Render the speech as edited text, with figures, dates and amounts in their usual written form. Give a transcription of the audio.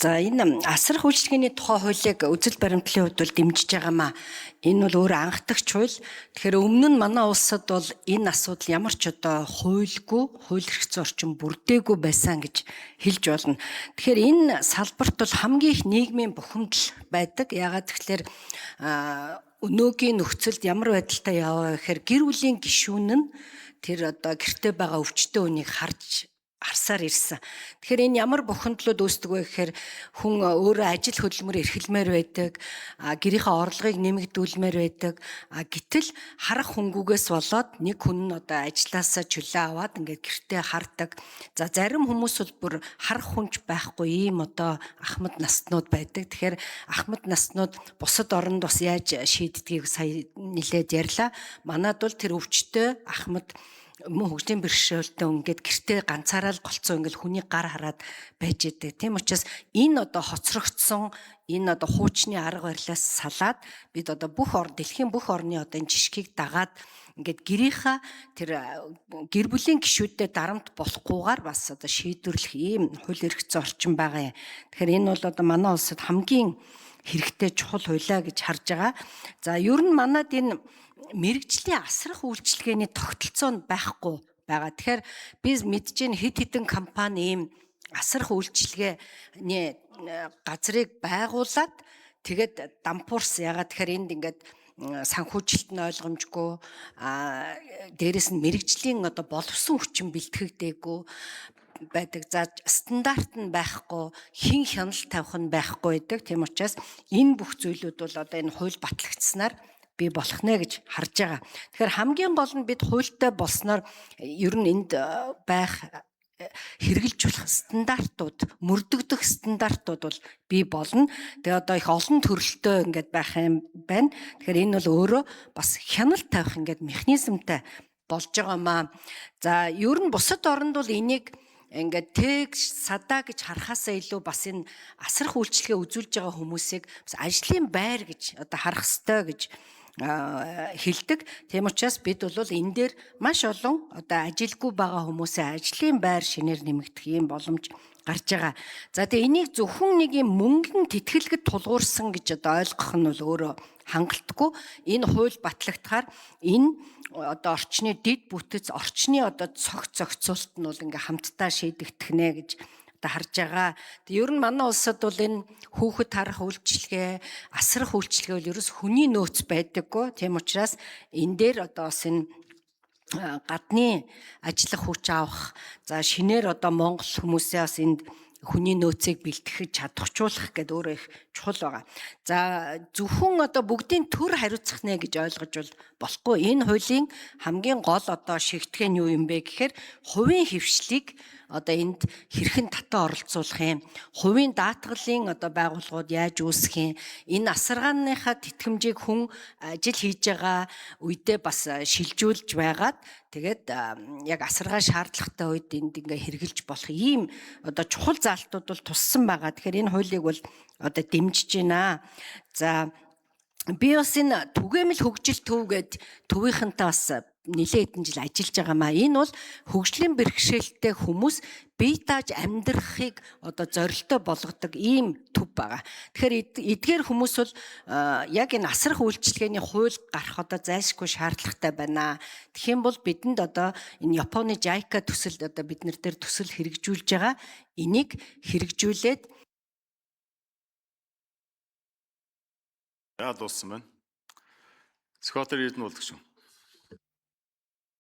За, энэ асрах үйлчилгээний тухай хуулийг үзэл баримтлалын хувьд бол дэмжиж байгаамаа. Энэ бол өөр анхдагч хууль. Тэгэхээр өмнө нь манай улсад бол энэ асуудал ямар ч одоо хуульгүй, хууль эрх зүйн орчин бүрдээгүй байсан гэж хэлж болно. Тэгэхээр энэ салбарт бол хамгийн их нийгмийн бухимдал байдаг. Яагаад тэгэхээр өнөөгийн нөхцөлд ямар байдалтай яваа гэхээр гэр бүлийн гишүүн нь тэр одоо гэрте байгаа өвчтөн хүнийг харж харсаар ирсэн. Тэгэхээр энэ ямар бухимдлууд үүсдэг вэ гэхээр хүн өөрөө ажил хөдөлмөр эрхэлмээр байдаг, гэрийнхээ орлогыг нэмэгдүүлмээр байдаг. Гэтэл харах хүнгүйгээс болоод нэг хүн нь одоо ажилласаа чөлөө аваад ингээд гэртээ хардаг. За, зарим хүмүүс бол бүр харах хүнч байхгүй ийм одоо ахмад наснууд байдаг. Тэгэхээр ахмад наснууд бусад оронд бас яаж шийддгийг сая нилээд ярьлаа. Манад бол тэр өвчтөй ахмад мөн хөгжлийн бэрхшээлтэй ингээд гэртээ ганцаараа л голцоо ингээд хүний гар хараад байж идэг. Тийм учраас энэ одоо хоцрогдсон энэ одоо хуучны арга барилаас салаад бид одоо бүх орн, дэлхийн бүх орны одоо энэ жишгийг дагаад ингээд гэрийнхаа тэр гэр бүлийн гишүүдэд дарамт болохгүйгээр бас одоо шийдвэрлэх ийм хууль эрх зүйн орчин байгаа юм. Тэгэхээр энэ бол одоо манай улсад хамгийн хэрэгтэй чухал хуулиа гэж харж байгаа. За, ер нь манад энэ мэргэжлийн асрах үйлчилгээний тогтолцоо нь байхгүй байгаа. Тэгэхээр би мэдэж байна, хэд хэдэн компани ийм асрах үйлчилгээний газрыг байгуулад тэгээд дампуурсан. Яагаад тэгэхээр энд ингээд санхүүжилт нь ойлгомжгүй, дээрэс нь мэргэжлийн одоо боловсон хүчин бэлтгэгдээгүй байдаг. За, стандарт нь байхгүй, хэн хяналт тавих нь байхгүй байдаг. Тийм учраас энэ бүх зүйлүүд бол одоо энэ хууль батлагдсанаар бий болох нэ гэж харж байгаа. Тэгэхээр хамгийн гол нь бид хуультай болсноор ер нь энд байх хэрэгжилж болох стандартууд, мөрдөгдөх стандартууд бол бий болно. Тэгээ одоо их олон төрөлтөө ингээд байх юм байна. Тэгэхээр энэ бол өөрөө бас хяналт тавих ингээд механизмтай болж байгаа маа. За, ер нь бусад оронд бол энийг ингээд тэг садаа гэж харахаасаа илүү бас энэ асрах үйлчилгээ үзүүлж байгаа хүмүүсийг бас ажлын байр гэж одоо харах ёстой гэж хэлдэг. Тийм учраас бид бол энэ дээр маш олон одоо ажилгүй байгаа хүмүүсийн ажлын байр шинээр нэмэгдэх ийм боломж гарч байгаа. За, тэгээ энийг зөвхөн нэг юм мөнгөн тэтгэлгэд тулгуурсан гэж одоо ойлгох нь бол өөрөө хангалтгүй. Энэ хууль батлагдахаар энэ одоо орчны дэд бүтэц, орчны одоо цогц зохицуулалт нь бол ингээ хамтдаа шийдэгдэх нэ гэж одоо харж байгаа. Тэг ер нь манай улсад бол энэ хүүхэд харах үйлчилгээ, асрах үйлчилгээ бол ерөөс хүний нөөц байдаггүй. Тийм учраас энэ дээр одоо бас энэ гадны ажиллах хүч авах, за шинээр одоо монгол хүмүүсээ бас энд хүний нөөцийг бэлтгэж чадахжуулах гэдэг өөрөө их чухал байгаа. За, зөвхөн одоо бүгдийн төр хариуцах нэ гэж ойлгож бол болохгүй. Энэ хуулийн хамгийн гол одоо шигтгэх нь юу юм бэ гэхээр хувийн хэвшлийг одоо энд хэрхэн татан оролцуулах юм, хувийн даатгалын одоо байгууллагууд яаж үүсгэх юм, энэ асаргааныхаа тэтгэмжийг хүн ажил хийж байгаа үедээ бас шилжүүлж байгаад тэгээд яг асаргаа шаардлагатай үед энд ингээ хэрэгжилж болох ийм одоо чухал заалтууд бол туссан байгаа. Тэгэхээр энэ хуулийг бол одоо дэмжиж байна. За, би бас энэ түгээмэл хөгжил төв гээд төвийнхэнтэй бас нэлээд хэдэн жил ажиллаж байгаа маа. Энэ бол хөгжлийн бэрхшээлтэй хүмүүс бие дааж амьдрахыг одоо зорилттой болгодог ийм төв байгаа. Тэгэхээр эдгээр хүмүүс бол яг энэ асрах үйлчилгээний хууль гарах одоо зайлшгүй шаардлагатай байна. Тэгэх юм бол бидэнд одоо энэ Японы JICA төсөлд одоо бид нар дээр төсөл хэрэгжүүлж байгаа. Энийг хэрэгжүүлээд За, дууссан байна. Сүхбаатар Эрдэнэ болдог шүү.